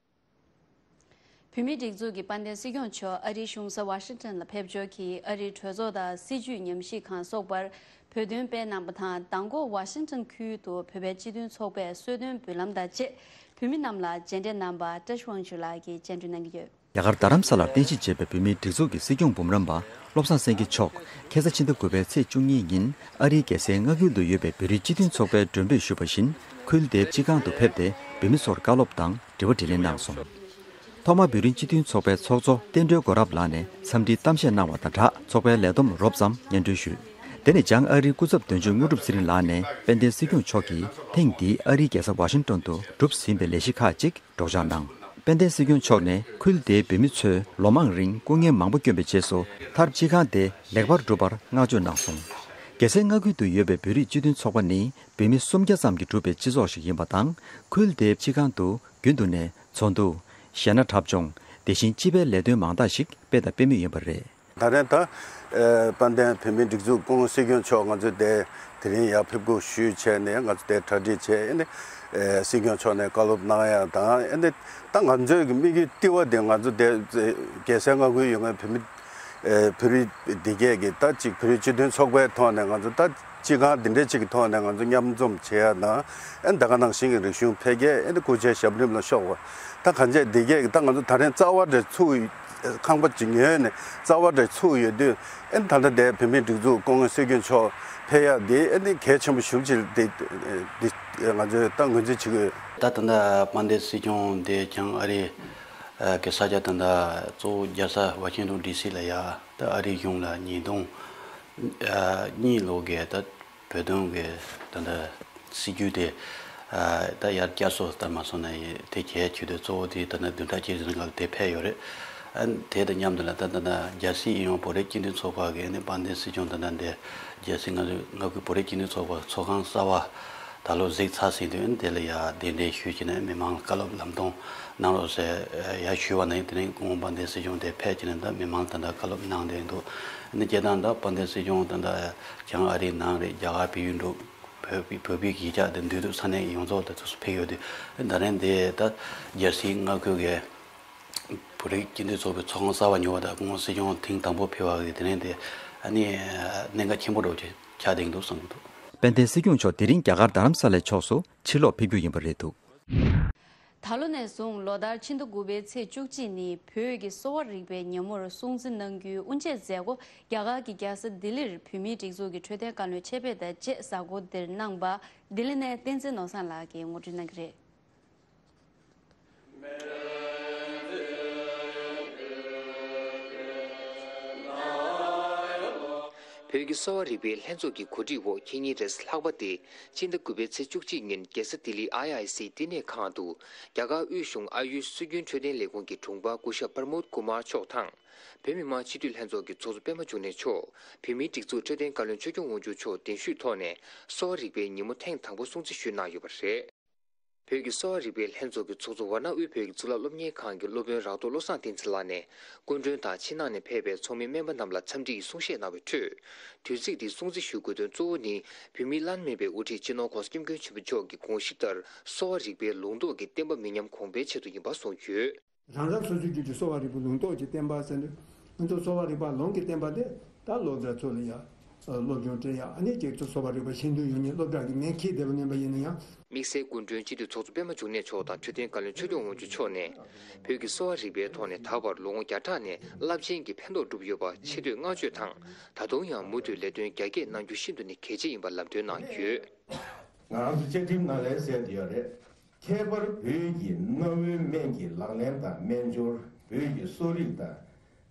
བོད་མིའི་སྒྲིག་འཛུགས་ཀྱི་དཔལ་ལྡན་སྲིད་སྐྱོང་མཆོག་ཨ་རིའི་གཞུང་ས་ཝ་ཤིང་ཊོན་ལ་ཕེབས་འབྱོར་གྱིས། ཨ་རིའི་གྲོས་ཚོགས་དང་སྲིད་བྱུས་ཉམས་ཞིབ་ཁང་སོགས་པར་བོད་དོན་སྤེལ་གནང་པ་དང་། མདང་དགོང་ཝ་ཤིང་ཊོན་ཁུལ་དུ་བོད་པའི་སྤྱི་མཐུན་ཚོགས་པས་གསོལ་སྟོན་འབུལ་ལམ་དང་བཅས་བོད་མི་རྣམས་ལ་མཇལ་འཕྲད་གནང་བ་བཀྲ་ཤིས་དབང་ཕྱུག་ལགས་ཀྱིས་སྙན་སྒྲོན་གནང་གི་ཡོད། རྒྱ་གར་རྡ་རམ་ས་ལར་རྟེན་གཞི་བྱས་པའི་བོད་མིའི་སྒྲིག་འཛུགས་ཀྱི་སྲིད་སྐྱོང་འབུམ་རམས་པ་བློ་བཟང་སེང་གེ་མཆོག་ཁ་སང་ཕྱི་ཟླ་དགུ་པའི་ཚེས་བཅུ་གཉིས་ཉིན་ཨ་རིའི་རྒྱལ་སའི་མངའ་ཁུལ་དུ་ཡོད་པའི་བོད་རིགས་སྤྱི་མཐུན་ཚོགས་པའི་མགྲོན་འབོད་ཞུས་པ་བཞིན། ཁུལ་དེའི་སྤྱི་ཁང་དུ་ཕེབས་ཏེ་བོད་མི་ཚོར་བཀའ་སློབ་དང་དྲི་བ་དྲིས་ལན་གནང་སོང་། ཐོག་མར་བོད་རིགས་སྤྱི་མཐུན་ཚོགས་པའི་ཚོགས་གཙོ་བསྟན་སྒྲོལ་དགའ་རབ་ལགས་ནས་འཚམས་འདྲིའི་གཏམ་བཤད་གནང་བ་དང་སྦྲགས། ཚོགས་པའི་ལས་བསྡོམས་རོབ་ཙམ་སྙན་སྒྲོན་ཞུས། དེ་ནས་བྱང་ཨ་རིའི་སྐུ་ཚབ་དོན་གཅོད་དངོས་གྲུབ་ཚེ་རིང་ལགས་ནས་དཔལ་ལྡན་སྲིད་སྐྱོང་མཆོག་གིས་ཐེངས་འདིའི་ཨ་རིའི་རྒྱལ་ས་ཝ་ཤིང་ཊོན་དུ་གྲུབ་ཟིན་པའི་ལས་གཞི་ཁག་ཅིག་སྒྲོག་སྦྱང་གནང་། དཔལ་ལྡན་སྲིད་སྐྱོང་མཆོག་ནས་ཁུལ་དེའི་བོད་མི་ཚོས་ལོ་མང་རིང་སྐུ་ངལ་མང་པོ་བསྐྱོན་པའི་རྗེས་སུ་མཐར་སྤྱི་ཁང་དེ་ལེགས་པར་གྲུབ་པར་བསྔགས་བརྗོད་གནང་སོང་། རྒྱལ་སའི་མངའ་ཁུལ་དུ་ཡོད་པའི་བོད་རིགས་སྤྱི་མཐུན་ཚོགས་པ་ནི་བོད་མི་སུམ་བརྒྱ་ཙམ་གྱིས་གྲུབ་པའི་སྤྱི་ཚོགས་ཤིག་ཡིན་པ་དང་། ཁུལ་དེའི་སྤྱི་ཁང་དུ་རྒྱུན་དུ་ནས་ཚོགས་འདུ། གཞས་སྣ་འཁྲབ་སྦྱོང་། དེ་བཞིན་སྤྱི་པའི་ལས་དོན་མང་དག་ཞིག་སྤེལ་དང་སྤེལ་མུས་ཡིན་པ་རེད། ད་རེས་ད་ཨེ་དཔལ་ལྡན་བོད་མིའི་སྒྲིག་འཛུགས་སྐུ་ངོ་སྲིད་སྐྱོང་མཆོག་ང་ཚོ་དེ་དེ་རིང་ཡར་ཕེབས་སྒུག་ཞུས་བྱས་ནས་ང་ཚོ་དེ་གྲ་སྒྲིག་བྱས། ཨེ་ནི་ཨེ་སྲིད་སྐྱོང་མཆོག་ནས་བཀའ་སློབ་གནང་ཡ་དང་། ཨེ་ནི་ད་ང་ཚོའི་གི་དམིགས་ཡུལ་ལྟེ་བ་དེ་ང་ཚོ་དེ་རྒྱལ་སའི་མངའ་ཁུལ་ཡོད་མཁན་བོད་མི་ཨེ་བོད་རིགས་སྡེ་བརྒྱད་ཀྱི་ད་ཅིག་བོད་རིགས་སྤྱི་མཐུན་ཚོགས་པའི་ཐོག་ནས་ང་ཚོ་ད་ སྤྱི་ཁང་འདི་འདྲའི་ཅིག་གི་ཐོག་ནས་ང་ཚོ་མཉམ་འཛོམས་བྱེད་ཡ་དང་། ཨ་ནི་ད་ག་ནང་བཞིན་གྱི་རིག་གཞུང་འཕེལ་རྒྱས། ཨ་ནི་སྐུ་ཕྱྭའི་ཞབས་རིམ་ལ་ཤོག་པ། ད་གང་བྱས་འདི་གས་ཀྱི་ད་ང་ཚོ་ད་རིང་རྩ་བ་འདྲ་ཚུགས། ཁང་པ་ཅིག་ཉོས་ནས་རྩ་བ་འདྲ་ཚུགས་ཡོད་དུས། ཨ་ནི་ད་ལྟ་དེ་བོད་མིའི་སྒྲིག་འཛུགས་སྐུ་ངོ་སྲིད་སྐྱོང་མཆོག་ཕེབས་ཡ་འདི་ཨ་ནི་གལ་ཆེན་པོ་ཞེ་པོ་ཅིག་དེ་འདི་ང་ཚོས་ད་ངོས་འཛིན་བྱེད་ཀྱི་ཡོད། ད་ད་ལྟ་དཔལ་ལྡན་སྲིད་སྐྱོང་དེ་བྱང་ཨ་རི་གི་ས་ཆ་ད་ལྟ་གཙོ་བོ་རྒྱལ་ས་ཝ་ཤིང་ཏོན་ཌི་སི་ལ་ཡ། ད་ཨ་རིའི་གཞུང་ལ་ཉིས་སྟོང་གཉིས་ལོ་གི་ད་བོད་དོན་གི་ད་ལྟ་སྲིད་ཇུས་དེ་ད་ཡར་བསྐྱར་གསོ་ལྟར་མ་སོང་ན་དེ་གལ་ཆེ་དུས་གཙོ་བོ་དེ་ད་ལྟ་བདུན་ཕྲག་གཅིག་རིང་ལ་དེ་ཕེབས་ཡོད་རེད། ཨ་དེ་དང་མཉམ་དུ་ལ་ད་ད་ལྟ་རྒྱལ་སྲིད་ཨིན་ཡོང་བོད་རིགས་སྤྱི་མཐུན་ཚོགས་པ་གི་ཨ་ནི་དཔལ་ལྡན་སྲིད་སྐྱོང་ད་ལྟ་འདི་རྒྱལ་སྲིད་མངའ་ཁུལ་བོད་རིགས་སྤྱི་མཐུན་ཚོགས་པ་ཚོགས་ཁང་གསར་པ་ད་ལོ་གཟིགས་ཚར་ཟིན་དུས་ཨ་ནི་དེ་ལ་ཡ་གདན་འདྲེན་ཞུས་བྱས་ནས་མི་མང་ལ་བཀའ་སློབ་ལམ་སྟོན་གནང་རོགས་ཟེར་ཡ་ཞུས་པ་ནས། དེ་རིང་སྐུ་ངོ་དཔལ་ལྡན་སྲིད་སྐྱོང་དེ་ཕེབས་བྱས་ནས་ད་མི་མང་ལ་ད་ལྟ་བཀའ་སློབ་གནང་བསྡད་འདུག་ཨ་ནི་སྤྱིར་བཏང་ད་དཔལ་ལྡན་སྲིད་སྐྱོང་ད་ལྟ་བྱང་ཨ་རིའི་ནང་རེད། རྒྱ་གར་བལ་ཡུལ་འགྲོ། བོད་པའི་བོད་པའི་གཞིས་ཆགས་དེ་འདུས་སྡོད་ས་གནས་ཡོངས་རྫོགས་དེ་ཚོ་ཕེབས་ཡོད་དུས། ད་རིང་དེ་ད་རྒྱལ་སྲིད་མངའ་ཁུལ་གྱི་བོད་རིགས་སྤྱི་མཐུན་ཚོགས་པའི་ཚོགས་ཁང་གསར་པ་ཉོ་བ་དང་སྐུ་ངོ་སྲིད་སྐྱོང་ཐེངས་དང་པོ་ཕེབས་པ་གི་དེ་རིང་དེ་ཨ་ནི་གནད་འགག་ཆེན་པོ་འདྲ་བོ་ཅིག་ཆགས་བསྡད་འདུག་བསམ་གྱི་འདུག་དཔལ་ལྡན་སྲིད་སྐྱོང་མཆོག་དེ་རིང་རྒྱ་གར་རྡ་རམ་ས་ལའི་ཕྱོགས་སུ་ཕྱིར་ལོག་ཕེབས་རྒྱུ་ཡིན་པ་རེད་འདུག་ད་ལོ་ནས་བཟུང་ལོ་ལྟར་ཕྱི་ཟླ་དགུ་པའི་ཚེས་བཅུ་གཅིག་ནི་བོད་ཀྱི་གསོ་བ་རིག་པའི་ཉིན་མོར་སྲུང་བརྩི་གནང་རྒྱུའི་དབུ་འབྱེད་མཛད་སྒོ་རྒྱ་གར་གྱི་རྒྱལ་ས་ལྡི་ལིར་བོད་མིའི་སྒྲིག་འཛུགས་ཀྱི་འཕྲོད་བསྟེན་བཀའ་བློན་ཆེད་ཕེབས་དང་བཅས་གཟའ་འཁོར་འདིར་གནང་པ། ལྡི་ལི་ནས་བསྟན་འཛིན་ནོར་བཟང་ལགས་ཀྱིས་ངོ་སྤྲོད་གནང་གི་རེད། བོད་ཀྱི་གསོ་བ་རིག་པའི་ལྷན་ཚོགས་ཀྱི་གོ་སྒྲིག་འོག་ཁེ་ཉིན་རེས་ལྷག་པ་སྟེ། སྤྱི་ཟླ་དགུ་པའི་ཚེས་བཅུ་གཅིག་ཉིན་རྒྱལ་ས་ལྡི་ལིའི་ཨའི་ཨའི་སིའི་བསྟི་གནས་ཁང་དུ། རྒྱ་གར་དབུས་གཞུང་ཨ་ཡུཤ་སྲོལ་རྒྱུན་འཕྲོད་བསྟེན་ལས་ཁུངས་ཀྱི་དྲུང་འཕར་སྐུ་ཞབས་པར་མོད་ཀུ་མར་མཆོག་དང་། བོད་མི་མང་སྤྱི་འཐུས་ལྷན་ཚོགས་ཀྱི་ཚོགས་གཙོ་པད་མ་འབྱུང་གནས་མཆོག་བོད་མིའི་སྒྲིག་འཛུགས་འཕྲོད་བསྟེན་བཀའ་བློན་ཆོས་སྐྱོང་དབང་ཕྱུག་མཆོག་གདན་ཞུས་ཐོག་ནས་གསོ་བ་རིག་པའི་ཉིན་མོ་ཐེངས་དང་པོ་སྲུང་བརྩི་ཞུས་གནང་ཡོད་པ་རེད། བོད་ཀྱི་གསོ་བ་རིག་པའི་ལྷན་ཚོགས་ཀྱི་ཚོགས་གཙོ་ཝཱ་ཎ་དབུས་བོད་ཀྱི་གཙུག་ལག་སློབ་གཉེར་ཁང་གི་སློབ་དཔོན་རག་ཐོག་བློ་བཟང་བསྟན་འཛིན་ལགས་ནས། སྐུ་མགྲོན་དང་ཕྱི་ནང་ནས་ཕེབས་པའི་ཚོགས་མི་སྨན་པ་རྣམས་ལ་འཚམས་འདྲི་ཡི་གསུང་བཤད་གནང་བའི་ཁྲོད། དུས་ཚིགས་འདི་སྲུང་བརྩི་ཞུ་དགོས་དོན་གཙོ་བོ་ནི། བོད་མིའི་བླ་ན་མེད་པའི་དབུ་ཁྲིད་སྤྱི་ནོར་༸གོང་ས་༸སྐྱབས་མགོན་ཆེན་པོ་མཆོག་གི་དགོངས་གཞི་ལྟར། གསོ་བ་རིག་པའི་ལུང་རྟོགས་ཀྱི་བསྟན་པ་མི་ཉམས་གོང་འཕེལ་ཆེད་དུ་ཡིན་པ་གསུངས་ཡོད། རང་རང་སོ་སོའི་རྒྱུད་ཀྱི་གསོ་བ་རིག་པའི་ལུང་རྟོགས་ཀྱི་བསྟན་པ་ཟེར་ནས། ང་ཚོ་གསོ་བ་རིག་པ་ལུང་གི་བསྟན་པ་དེ་ད་སློབ་གྲྭ་ཚོ་ལ་ཡ། སློབ་སྦྱོང་སྤྲད་ཡ། ཨ་ནི་ཁྱེད་ཚོ་གསོ་བ་རིག་པ་ཤེས་འདོད་ཡོད་མཁན་སློབ་གྲྭ་གི་མིང་འཁྱེར་བསྡད་པ་མིན་པ་ཡིན་ན་ཡང་། དམིགས་བསལ་སྐུ་མགྲོན་སྤྱི་འཐུས་ཚོགས་གཙོ་པད་མ་འབྱུང་གནས་མཆོག་དང་འཕྲོད་བསྟེན་བཀའ་བློན་ཆོས་སྐྱོང་དབང་ཕྱུག་མཆོག་ནས། བོད་ཀྱི་གསོ་བ་རིག་པའི་ཐོག་ནས་ད་བར་ལོ་ངོ་བརྒྱ་ཕྲག་ནས་རླབས་ཆེན་གྱི་ཕན་ཐོགས་བསྒྲུབས་ཡོད་པ་ཆེ་བསྟོད་བསྔགས་བརྗོད་དང་། ད་དུང་ཡང་མུ་མཐུད་ལས་དོན་རྒྱ་སྐྱེད་གནང་རྒྱུ་ཤིན་ཏུ་ནས་གལ་ཆེ་ཡིན་པ་ལམ་སྟོན་གནང་ཡོད། ང་རང་ཚོ་བཅའ་ཁྲིམས་ནང་ལ་གསལ་བསྡད་ཡོད་རེད། ཁྱད་པར་བོད་ཀྱི་གནའ་བོའི་སྨན་གྱི་ལག་ལེན་དང་སྨན་སྦྱོར། བོད་ཀྱི་གསོ་རིག་དང་།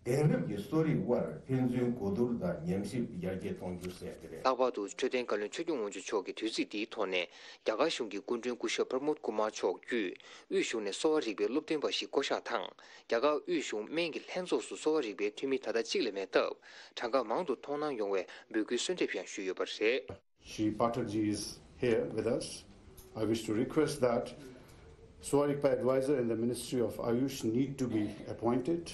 དེང་རབས་ཀྱི་གསོ་རིག་དབར་ཕན་ཚུན་གོ་བསྡུར་དང་ཉམས་ཞིབ་ཡར་རྒྱས་གཏོང་རྒྱུ་ཟེར་གྱི་རེད། ལྷག་པར་དུ་འཕྲོད་བསྟེན་བཀའ་བློན་ཆོས་སྐྱོང་དབང་ཕྱུག་མཆོག་གིས་དུས་ཚིགས་འདིའི་ཐོག་ནས། རྒྱ་གར་གཞུང་གི་སྐུ་མགྲོན་སྐུ་ཞབས་པར་མོད་ཀུ་མར་མཆོག་བརྒྱུད། དབུས་གཞུང་ནས་གསོ་བ་རིག་པའི་སློབ་སྟོན་པ་ཞིག་བསྐོ་གཞག་དང་། རྒྱ་གར་དབུས་གཞུང་སྨན་གྱི་ལྷན་ཚོགས་སུ་གསོ་བ་རིག་པའི་འཐུས་མི་ད་ལྟ་གཅིག་ལས་མེད་སྟབས། གྲངས་ཀ་མང་དུ་མཐོང་སྣང་ཡོང་བའི་འབོད་སྐུལ་གསོལ་འདེབས་ཡང་ཞུས་ཡོད་པ་རེད། Shri Pathakji is here with us. I wish to request that Swarikpa advisor in the Ministry of Ayush need to be appointed.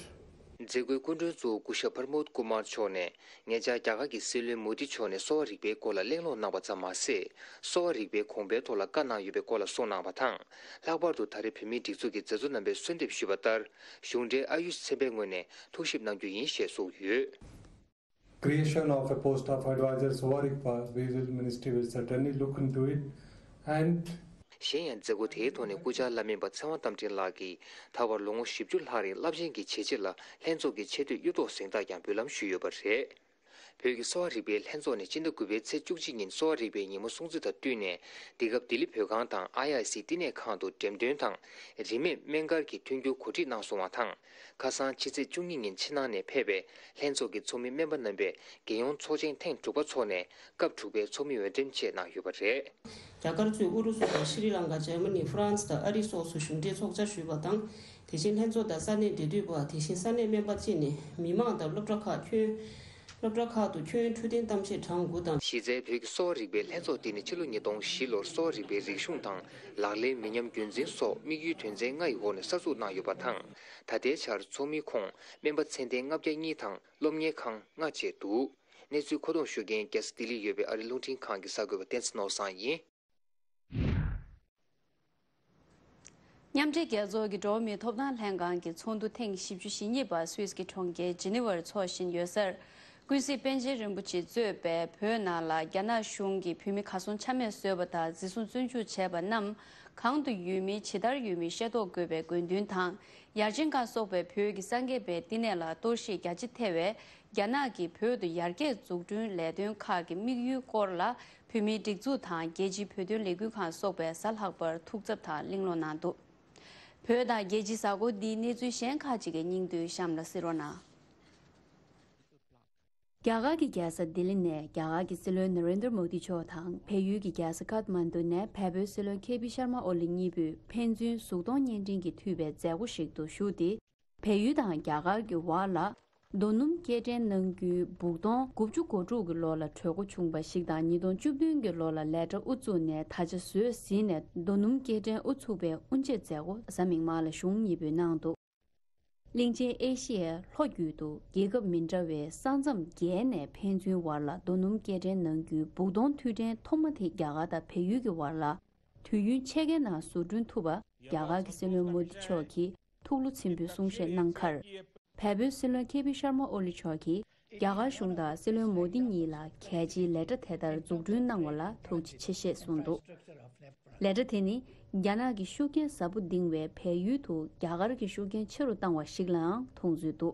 མཛད་སྒོའི་སྐུ་མགྲོན་གཙོ་བོ་སྐུ་ཞབས་པར་མོད་ཀུ་མར་མཆོག་ནས། ཉེ་ཆར་རྒྱ་གར་གྱི་སྲིད་བློན་མོ་དི་མཆོག་ནས་གསོ་བ་རིག་པའི་སྐོར་ལ་གླེང་སློང་གནང་བ་ཙམ་མ་ཟད། གསོ་བ་རིག་པའི་གོང་འཕེལ་ཐོག་ལ་བཀའ་གནང་ཡོད་པའི་སྐོར་ལ་གསུངས་གནང་བ་དང་། ལྷག་པར་དུ་ད་རེས་བོད་མིའི་སྒྲིག་འཛུགས་ཀྱི་མཛད་གཙོ་རྣམ་པས་གསོལ་འདེབས་ཞུས་པ་ལྟར། གཞུང་འབྲེལ་ཨ་ཡུཤ་ཚན་པའི་ངོས་ནས་ཐུགས་ཞིབ་གནང་རྒྱུ་ཡིན་ཞེས་གསུངས་ཡོད། Creation of a post of advisor Sovarikpa, we will, ministry will certainly look into it and གཞན་ཡང་མཛད་སྒོ་དེའི་ཐོག་ནས་སྐུ་བཅར་བླ་སྨན་པ་ཚེ་དབང་རྟ་མགྲིན་ལགས་ཀྱིས་ད་བར་ལོ་ངོ་བཞི་བཅུ་ལྷག་རིང་རླབས་ཆེན་གྱི་བྱས་རྗེས་ལ་ལྷན་ཚོགས་ཀྱི་ཆེ་བསྟོད་གཡུ་ཐོག་གཟེངས་རྟགས་ཀྱང་འབུལ་ལམ་ཞུས་ཡོད་པ་རེད། བོད་ཀྱི་གསོ་བ་རིག་པའི་ལྷན་ཚོགས་ནི་སྤྱི་ཟླ་དགུ་པའི་ཚེས་བཅུ་གཅིག་ཉིན་གསོ་བ་རིག་པའི་ཉིན་མོ་སྲུང་བརྩི་དང་བསྟུན་ནས། འདི་སྐབས་ལྡི་ལི་བོད་ཁང་དང་ཨའི་ཨའི་སི་བསྟི་གནས་ཁང་དུ་འགྲེམས་སྟོན་དང་། རིན་མེད་སྨན་སྒར་གྱི་མཐུན་འགྱུར་གོ་སྒྲིག་གནང་སོང་བ་དང་། ཁ་སང་ཕྱི་ཚེས་བཅུ་གཉིས་ཉིན་ཕྱི་ནང་ནས་ཕེབས་པའི་ལྷན་ཚོགས་ཀྱི་ཚོགས་མི་སྨན་པ་རྣམ་པས་རྒྱལ་ཡོངས་ཚོགས་ཆེན་ཐེངས་དྲུག་པ་འཚོགས་ནས་སྐབས་དྲུག་པའི་ཚོགས་མི་འོས་འདེམས་བཅས་གནང་ཡོད་པ་རེད། རྒྱ་གར་གཙོས་ཨུ་རུ་སུ་དང་ཤྲི་ལང་ཀ། འཇར་མ་ནི། ཧྥ་རན་སི་དང་ཨ་རིའི་སོགས་སུ་གཞུང་འབྲེལ་ཚོགས་བཅར་ཞུས་པ་དང་། དེ་བཞིན་ལྷན་ཚོགས་དང་ས་གནས་འབྲེལ་མཐུད་པ། དེ་བཞིན་ས་གནས་སྨན་པ་བཅས་ནས་མི་མང་དང་སློབ་གྲྭ་ཁག་ཁྱོན། སློབ་གྲྭ་ཁག་ཏུ་ཁྱོན་འཕྲོད་བསྟེན་གཏམ་བཤད་གྲངས་དགུ་དང་། གཞི་རྩའི་བོད་ཀྱི་གསོ་བ་རིག་པའི་ལྷན་ཚོགས་འདི་ནི་ཕྱི་ལོ་ཉིས་སྟོང་བཞི་ལོར་གསོ་བ་རིག་པའི་རིག་གཞུང་དང་ལག་ལེན་མི་ཉམས་རྒྱུན་འཛིན་སོགས་དམིགས་ཡུལ་དོན་ཚན་ལྔ་ཡི་འོག་ནས་གསར་འཛུགས་གནང་ཡོད་པ་དང་། ད་ལྟའི་ཆར་ཚོགས་མིའི་ཁོངས་སྨན་པ་ཚད་ལྡན་ལྔ་བརྒྱ་གཉིས་དང་སློབ་གཉེར་ཁང་ལྔ་བཅས་འདུག་གནས་ཚུལ་མཁོ་གཏོང་ཞུ་མཁན་རྒྱལ་ས་ལྡི་ལིར་ཡོད་པའི་ཨ་རིའི་རླུང་འཕྲིན་ཁང་གི་གསར་འགོད་པ་བསྟན་འཛིན་ནོར་བཟང་ཡིན། མཉམ་འབྲེལ་རྒྱལ་ཚོགས་ཀྱི་འགྲོ་བ་མིའི་ཐོབ་ཐང་ལྷན་ཁང་གི་ཚོགས་འདུ་ཐེངས་བཞི་བཅུ་ཞེ་གཉིས་པ་སུད་སི་གི་གྲོང་ཁྱེར་ཇི་ནི་ཝར་འཚོགས་བཞིན་ཡོད་སར། ཀུན་གཟིགས་པཎ་ཆེན་རིན་པོ་ཆེ་གཙོས་པའི་བོད་ནང་ལ་རྒྱ་ནག་གཞུང་གིས་བོད་མི་གར་སོང་ཆ་མེད་བཟོས་པ་དང་འཛིན་བཟུང་བཙོན་འཇུག་བྱས་པ་རྣམས་གང་དུ་ཡོད་མིན་ཇི་ལྟར་ཡོད་མིན་ཤེས་རྟོགས་དགོས་པའི་དགོས་འདུན་དང་། ཡར་ཆེན་ཁག་སོགས་པའི་བོད་ཀྱི་སངས་རྒྱས་པའི་བསྟི་གནས་ལ་གཏོར་བཤིག་རྒྱ་ཆེ་ཐེབས་པས་རྒྱ་ནག་གིས་བོད་དུ་ཡར་རྒྱས་འཛུགས་སྐྲུན་ལས་དོན་ཁག་གི་དམིགས་ཡུལ་སྐོར་ལ་བོད་མིའི་སྒྲིག་འཛུགས་དང་རྒྱལ་སྤྱིའི་བོད་དོན་ལས་འགུལ་ཁང་སོགས་པས་གཟའ་ལྷག་པར་ཐུགས་འཚབ་དང་གླེང་སློང་གནང་འདུག་བོད་དང་རྒྱལ་སྤྱིའི་གཟའ་འཁོར་འདིའི་གནས་ཚུལ་གཞན་ཁག་ཅིག་གི་སྙིང་བསྡུས་གཤམ་ལ་གསན་རོགས་གནང་། རྒྱ་གར་གྱི་རྒྱལ་ས་ལྡི་ལི་ནས་རྒྱ་གར་གྱི་སྲིད་བློན་ན་རེན་དྲ་མོ་དི་མཆོག་དང་བལ་ཡུལ་གྱི་རྒྱལ་ས་ཀཏ་མན་ཌུ་ནས་བལ་པོའི་སྲིད་བློན་ཁེ་པི་ཤར་མ་ཨོ་ལི་གཉིས་པོས་ཕན་ཚུན་གཟུགས་མཐོང་བརྙན་འཕྲིན་གྱིས་མཐུད་པའི་མཛད་སྒོ་ཞིག་ཏུ་ཞུགས་ཏེ། བལ་ཡུལ་དང་རྒྱ་གར་གྱི་བར་ལ་རྡོ་སྣུམ་སྐྱེལ་འདྲེན་གནང་རྒྱུའི་སྦུག་དོང་དགུ་བཅུ་གོ་དྲུག་གི་ལོ་ལ་གྲོས་འགོ་བྱུང་བ་ཞིག་དང་ཉིས་སྟོང་བཅུ་བདུན་གྱི་ལོ་ལ་ལས་གྲྭ་དབུ་བཙུགས་ནས་ད་ཆ་བཟོས་ཟིན་ནས་རྡོ་སྣུམ་སྐྱེལ་འདྲེན་དབུ་ཚུགས་པའི་དབུ་འབྱེད་མཛད་སྒོ་གཟའ་མིག་དམར་ལ་གཞུང་གཉིས་པོས་གནང་འདུག་གླིང་ཆེན་ཨེ་ཤི་ཡའི་ལྷོ་རྒྱུད་དུ་རྒྱལ་ཁབ་མི་འདྲ་བའི་ས་མཚམས་བརྒལ་ནས་ཕན་ཚུན་བར་ལ་རྡོ་སྣུམ་སྐྱེལ་འདྲེན་གནང་རྒྱུའི་སྦུག་དོང་མཐུད་འབྲེལ་ཐོག་མ་དེ་རྒྱ་གར་དང་བལ་ཡུལ་གྱི་བར་ལ་དུས་ཡུན་ཕྱེད་ཀའི་ནང་བཟོ་སྐྲུན་ཐུབ་པ་རྒྱ་གར་གྱི་སྲིད་བློན་མོ་དི་མཆོག་གིས་ཐུགས་བློ་ཆེན་པོས་གསུང་བཤད་གནང་ཁར། བལ་པོའི་སྲིད་བློན་ཁེ་པི་ཤར་མ་ཨོ་ལི་མཆོག་གིས་རྒྱ་གར་གཞུང་དང་སྲིད་བློན་མོ་དི་གཉིས་ལ་གལ་ཆེའི་ལས་གྲྭ་དེ་ལྟར་འཛུགས་སྐྲུན་གནང་བ་ལ་ཐུགས་རྗེ་ཆེ་ཞེས་གསུངས་འདུག་ལས་གྲྭ་དེ་ནི་རྒྱ་ནག་གི་ཤུགས་རྐྱེན་ཟབ་པོ་འདིང་བའི་བལ་ཡུལ་དུ་རྒྱ་གར་གྱི་ཤུགས་རྐྱེན་ཆེ་རུ་བཏང་བ་ཞིག་ལའང་མཐོང་ཚུལ་འདུག་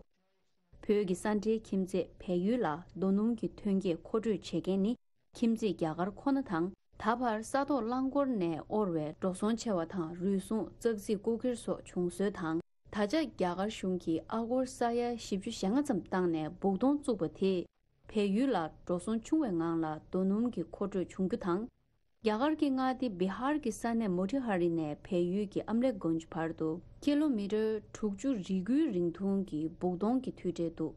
བོད་ཀྱི་ས་འབྲེལ་ཁྱིམ་མཚེས་བལ་ཡུལ་ལ་རྡོ་སྣུམ་གྱི་ཐོན་སྐྱེད་མཁོ་སྤྲོད་བྱེད་མཁན་ནི་ཁྱིམ་མཚེས་རྒྱ་གར་ཁོ་ན་དང་། ད་བར་ས་ཐོག་རླངས་འཁོར་ནས་དབོར་བའི་འགྲོ་སོང་ཆེ་བ་དང་རུལ་སུངས་ཙག་ཙིག་རྐུ་འཁྱེར་སོགས་བྱུང་སྲོལ་དང་། ད་ཆ་རྒྱ་གར་གཞུང་གིས་ཨ་སྒོར་ས་ཡ་བཞི་བཅུ་ཞེ་ལྔ་ཙམ་བཏང་ནས་སྦུག་དོང་བཙུགས་པ་དེས་བལ་ཡུལ་ལ་འགྲོ་སོང་ཆུང་བའི་ངང་ལ་རྡོ་སྣུམ་གྱི་མཁོ་སྤྲོད་བྱུང་རྒྱུ་དང་། རྒྱ་གར་གྱི་མངའ་སྡེ་བི་ཧར་གྱི་ས་གནས་མོ་ཊི་ཧ་རི་ནས་བལ་ཡུལ་གྱི་ཨམ་ལེག་གོན་ཇི་བར་དུ་ཀི་ལོ་མི་ཊར་དྲུག་ཅུ་རེ་དགུའི་རིང་ཐུང་གི་སྦུག་དོང་གི་མཐུད་འབྲེལ་འདུག་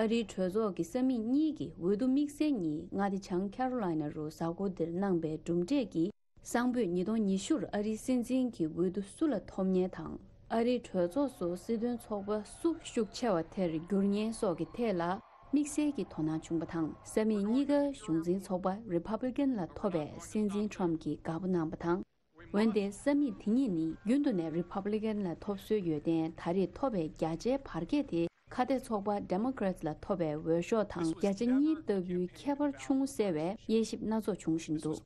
ཨ་རིའི་གྲོས་ཚོགས་ཀྱི་ས་མིག་གཉིས་ཀྱི་འོས་བསྡུ་དམིགས་བསལ་གཉིས་མངའ་སྡེ་བྱང་ཁ་རོ་ལའི་ན་རུ་གཟའ་འཁོར་འདིར་གནང་པའི་གྲུབ་འབྲས་ཀྱིས། གསང་ཕོད་ཉིས་སྟོང་ཉི་ཤུར་ཨ་རིའི་སྲིད་འཛིན་གྱི་འོས་བསྡུ་སུ་ལ་ཐོབ་མཁན་དང་། ཨ་རིའི་གྲོས་ཚོགས་སུ་སྲིད་དོན་ཚོགས་པ་སུ་ཤུགས་ཆེ་བ་དེར་འགྱུར་ཉེན་སོགས་ཀྱི་ཐད་ལ་དམིགས་བསལ་གྱི་དོ་སྣང་བྱུང་བ་དང་། ས་མིག་གཉིས་ཀ་གཞུང་འཛིན་ཚོགས་པ་རི་ཕབ་ལི་ཀན་ལ་ཐོབ་པའི་སྲིད་འཛིན་ཁྲོམ་གྱིས་དགའ་པོ་གནང་བ་དང་། འོན་ཏེ་ས་མིག་དེ་གཉིས་ནི་རྒྱུན་དུ་ནས་རི་ཕབ་ལི་ཀན་ལ་ཐོབ་སྲོལ་ཡོད་བརྟེན་ད་རེས་ཐོབ་པའི་བརྒྱ་ཆའི་བར་ཁྱད་དེ་ཁ་གཏད་ཚོགས་པ་ཌེ་མོ་ཀ་རེ་ཊི་ལ་ཐོབ་པའི་འོས་ཤོག་དང་བརྒྱ་ཆ་གཉིས་ལྟ་བུའི་ཁྱད་པར་ཆུང་ངུ་སེལ་བའི་དབྱེ་ཞིབ་སྣ་ཚོགས་བྱུང་བཞིན་འདུག་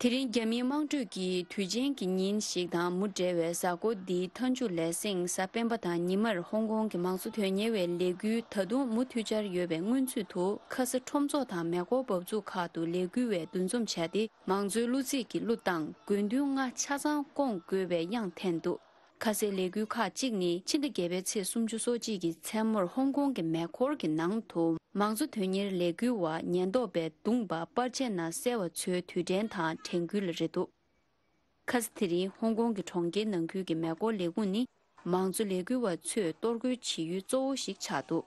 དེ་རིང་རྒྱ་མིའི་དམངས་ཁྲོད་ཀྱི་དུས་ཆེན་གྱི་ཉིན་ཞིག་དང་མུ་འབྲེལ་བའི་གཟའ་འཁོར་འདིའི་མཐའ་མཇུག་ལས་ཟིང་གཟའ་སྤེན་པ་དང་ཉི་མར་ཧོང་ཀོང་གི་མང་གཙོ་དོན་གཉེར་བའི་ལས་འགུལ་ད་དུང་མུ་མཐུད་འཆར་ཡོད་པའི་སྔོན་ཚུད་དུ། ཁ་ས་ཁྲོམ་ཚོགས་དང་མེ་འཁོར་འབབ་ཚུགས་ཁག་ཏུ་ལས་འགུལ་བས་འདུ་འཛོམས་བྱས་ཏེ། མང་གཙོའི་གླུ་ཚིག་གི་གླུ་དང་དགོས་འདུན་ལྔ་ཆ་ཚང་སྐོང་དགོས་པའི་དབྱངས་འཐེན་འདུག་ཁ་སའི་ལས་འགུལ་ཁག་ཅིག་ནི་ཕྱི་ཟླ་བརྒྱད་པའི་ཚེས་སུམ་ཅུ་སོ་གཅིག་གི་མཚན་མོར་ཧོང་ཀོང་གི་མེ་འཁོར་གྱི་ནང་དུ་མང་གཙོ་དོན་གཉེར་ལས་འགུལ་བ་ཉེན་རྟོག་པས་བརྡུངས་པ་པར་ཆས་ནང་གསལ་བ་ཚོའི་དུས་དྲན་དང་དྲན་སྐུལ་ལ་རེད་འདུག་ཁ་ས་དེ་རིང་ཧོང་ཀོང་གི་གྲོང་ཁྱེར་ནང་ཁུལ་གྱི་མེ་འཁོར་ལས་ཁུངས་ནི་མང་གཙོ་ལས་འགུལ་བ་ཚོས་གཏོར་རྒོལ་བྱེད་ཡུལ་གཙོ་བོ་ཞིག་ཆགས་འདུག་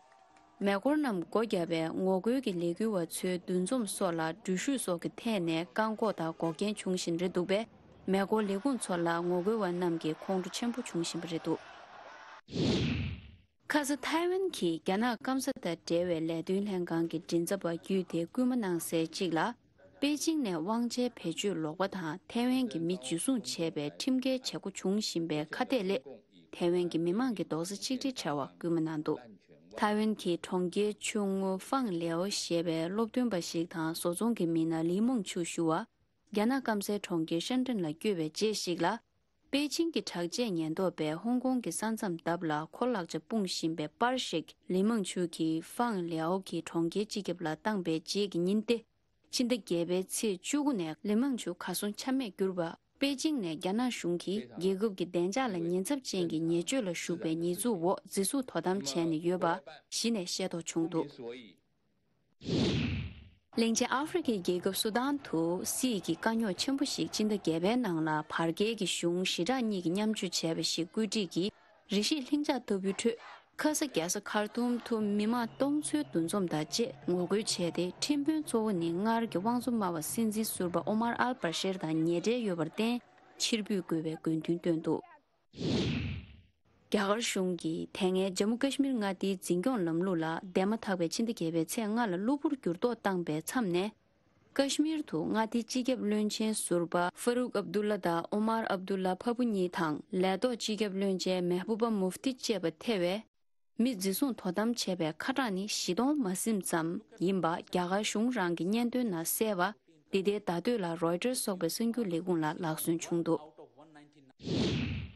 མེ་འཁོར་རྣམས་སྒོ་བརྒྱབ་པས་ངོ་རྒོལ་གྱི་ལས་འགུལ་བ་ཚོའི་འདུ་འཛོམས་སོགས་ལ་འགྲུལ་བཞུད་སོགས་ཀྱི་ཐད་ནས་བཀག་འགོག་དང་འགོག་རྐྱེན་བྱུང་བཞིན་རེད་འདུག་པས། མེ་འཁོར་ལས་ཁུངས་ཚོ་ལ་ངོ་རྒོལ་བ་རྣམས་ཀྱིས་ཁོང་ཁྲོ་ཆེན་པོ་བྱུང་བཞིན་པ་རེད་འདུག་ཁ་ས་ཐའེ་ཝན་གྱིས་རྒྱ་ནག་སྐམ་ས་དང་འབྲེལ་བའི་ལས་དོན་ལྷན་ཁང་གི་མགྲིན་ཚབ་པ་བརྒྱུད་དེ་སྐུལ་མ་གནང་གསལ་གཅིག་ལ། པེ་ཅིང་ནས་དབང་ཆའི་བེད་སྤྱོད་ལོག་པ་དང་ཐའེ་ཝན་གྱི་མི་འཇུ་བཟུང་བྱས་པའི་ཁྲིམས་འགལ་བྱེད་སྒོ་བྱུང་བཞིན་པའི་ཁ་གཏད་སླད། ཐའེ་ཝན་གྱི་མི་མང་གི་རྡོག་རྩ་ཆིག་སྒྲིལ་བྱ་བར་སྐུལ་མ་གནང་འདུག་ཐའེ་ཝན་གྱི་གྲོང་ཁྱེར་ཆུང་ངུ་ཧྥང་ལེའོ་ཞེས་པའི་སློབ་སྟོན་པ་ཞིག་དང་བཟོ་ཚོང་གི་མི་སྣ་ལི་མང་ཆུ་ཞུ་བ། རྒྱ་ནག་སྐམ་སའི་གྲོང་ཁྱེར་ཤན་ཀྲེན་ལ་བསྐྱོད་པའི་རྗེས་ཤིག་ལ། པེ་ཅིང་གི་དྲག་ཆས་ཉེན་རྟོག་པས་ཧོང་ཀོང་གི་ས་མཚམས་འདབས་ལ་ཁོ་ལག་ཆ་སྤུངས་བཞིན་པའི་པར་ཞིག་ལི་མང་ཆུ་གིས་ཧྥང་ལེའོ་གི་གྲོང་ཁྱེར་སྤྱི་ཁྱབ་ལ་བཏང་པའི་རྗེས་ཀྱི་ཉིན་ཏེ། ཕྱི་ཟླ་བརྒྱད་པའི་ཚེས་བཅུ་དགུ་ནས་ལི་མང་ཆུ་གར་སོང་ཆ་མེད་གྱུར་པ། པེ་ཅིང་ནས་རྒྱ་ནག་གཞུང་གིས་རྒྱལ་ཁབ་ཀྱི་བདེ་འཇགས་ལ་ཉེན་ཚབས་ཅན་གྱི་ཉེས་སྤྱོད་ལ་ཞུགས་པའི་ཉེས་འཛུགས་འོག་འཛིན་བཟུང་དོ་དམ་བྱས་ནས་ཡོད་པ་གཞི་ནས་ཤེས་རྟོགས་བྱུང་འདུག་གླིང་ཆེན་ཨ་ཧྥེ་རི་ཁའི་རྒྱལ་ཁབ་སུ་དཱན་དུ་སྲིད་ཀྱི་དཀའ་རྙོག་ཆེན་པོ་ཞིག་སྤྱི་ཟླ་བརྒྱད་པའི་ནང་ལ་བར་བརྒལ་གྱི་གཞུང་ཞི་དྲག་གཉིས་ཀྱིས་མཉམ་ཞུགས་བྱས་པ་ཞིག་བཀོད་སྒྲིག་གིས་རེ་ཞིག་ལྷིང་འཇགས་ལྟ་བུའི་ཁྲོད། ཁ་ས་རྒྱལ་ས་ཁར་ཐུམ་དུ་མི་མང་སྟོང་ཚོའི་འདུ་འཛོམས་དང་བཅས་ངོ་རྒོལ་བྱས་ཏེ། ཁྲིམས་དཔོན་གཙོ་བོ་ནི་སྔར་གྱི་དབང་བཙོང་སྨྲ་བ་སྲིད་འཛིན་ཟུར་པ་ཨོ་མར་ཨལ་བྷ་ཤེར་དང་ཉེ་འབྲེལ་ཡོད་པར་བརྟེན་ཕྱིར་འབུད་དགོས་པའི་དགོས་འདུན་བཏོན་འདུག་རྒྱ་གར་གཞུང་གིས་དེ་སྔའི་ཇམ་མུ་ཀ་ཤི་མིར་མངའ་སྡེའི་འཛིན་སྐྱོང་ལམ་ལུགས་ལ་འདས་མ་ཐག་པའི་ཕྱི་ཟླ་བརྒྱད་པའི་ཚེས་ལྔ་ལ་གློ་བུར་འགྱུར་ལྡོག་བཏང་པའི་མཚམས་ནས། ཀ་ཤི་མིར་དུ་མངའ་སྡེའི་སྤྱི་ཁྱབ་བློན་ཆེན་ཟུར་པ་ཧྥ་རུག་ཨབ་དུ་ལ་དང་ཨོ་མར་ཨབ་དུ་ལ་ཕ་བུ་གཉིས་དང་ལས་ཐོག་སྤྱི་ཁྱབ་བློན་ཆེན་མེ་བྷུ་བ་མུ་ཧྥི་ཏི་བཅས་པ་ཐེ་བའི་ མི་འཛིན་བཟུང་དོ་དམ་བྱས་པའི་ཁ་གྲངས་ནི་བཞི་སྟོང་མ་ཟིན་ཙམ་ཡིན་པ་རྒྱ་གར་གཞུང་རང་གི་སྙན་ཐོའི་ནང་གསལ་བ། འདི་ལྟའི་བརྡ་སྤྲོད་ལ་Reuters་སོགས་པའི་གསར་འགྱུར་ལས་ཁུངས་ལ་ལག་སོན་བྱུང་འདུག།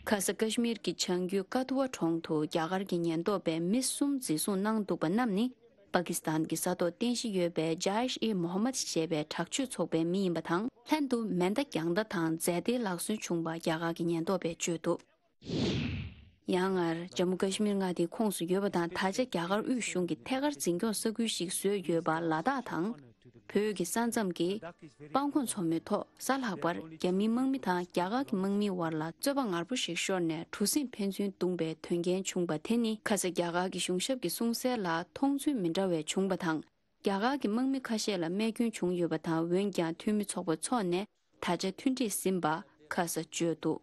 ཁ་ས་ཀ་ཤི་མིར་གྱི་བྱང་རྒྱུད་ཀ་ཐུ་བ་གྲོང་དུ་རྒྱ་གར་གྱི་ཉེན་རྟོག་པས་མི་གསུམ་འཛིན་བཟུང་གནང་འདུག་པ་རྣམས་ནི། པ་ཀི་སི་ཐན་གྱི་ས་ཐོག་རྟེན་གཞི་ཡོད་པའི་Jaish-e-Mohammed་ཞེས་པའི་དྲག་སྤྱོད་ཚོགས་པའི་མི་ཡིན་པ་དང་། ལྷན་དུ་མེ་མདའ་རྒྱང་ལྟ་དང་རྫས་དེ་ལག་སོན་བྱུང་པ་རྒྱ་གར་གྱི་ཉེན་རྟོག་པས་བརྗོད་འདུག། ཡང་སྔར་ཇམ་མུ་ཀ་ཤི་མིར་མངའ་སྡེའི་ཁོངས་སུ་ཡོད་པ་དང་། ད་ཆ་རྒྱ་གར་དབུས་གཞུང་གིས་ཐད་ཀར་འཛིན་སྐྱོང་ས་ཁུལ་ཞིག་བཟོས་ཡོད་པ་ལ་དྭགས་དང་། བོད་ཀྱི་ས་མཚམས་ཀྱི་སྤང་གོང་མཚོ་མོའི་ཐོག་གཟའ་ལྷག་པར་རྒྱ་མིའི་དམག་མི་དང་རྒྱ་གར་གྱི་དམག་མིའི་བར་ལ་རྩོད་པ་ངར་པོ་ཞིག་ཤོར་ནས་གྲུ་གཟིངས་ཕན་ཚུན་བརྡུངས་པའི་དོན་རྐྱེན་བྱུང་པ་དེ་ནི། ཁ་ས་རྒྱ་གར་གྱི་གཞུང་ཞབས་ཀྱི་གསུང་གསལ་ལ་མཐོང་ཚུལ་མི་འདྲ་བ་བྱུང་པ་དང་། རྒྱ་གར་གྱི་དམག་མི་ཁ་ཤས་ལ་རྨས་སྐྱོན་བྱུང་ཡོད་པ་དང་། འོན་ཀྱང་འཐུས་མི་ཚོགས་པ་འཚོགས་ནས་ད་ཆ་མཐུན་སྒྲིལ་ཟིན་པ་ཁ་ས་བརྗོད་འདུག།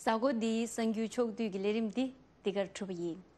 གཟའ་འཁོར་འདིའི་གསར་འགྱུར་ཕྱོགས་བསྡུས་ཀྱི་ལས་རིམ་འདི་འདི་གར་གྲུབ་པ་ཡིན།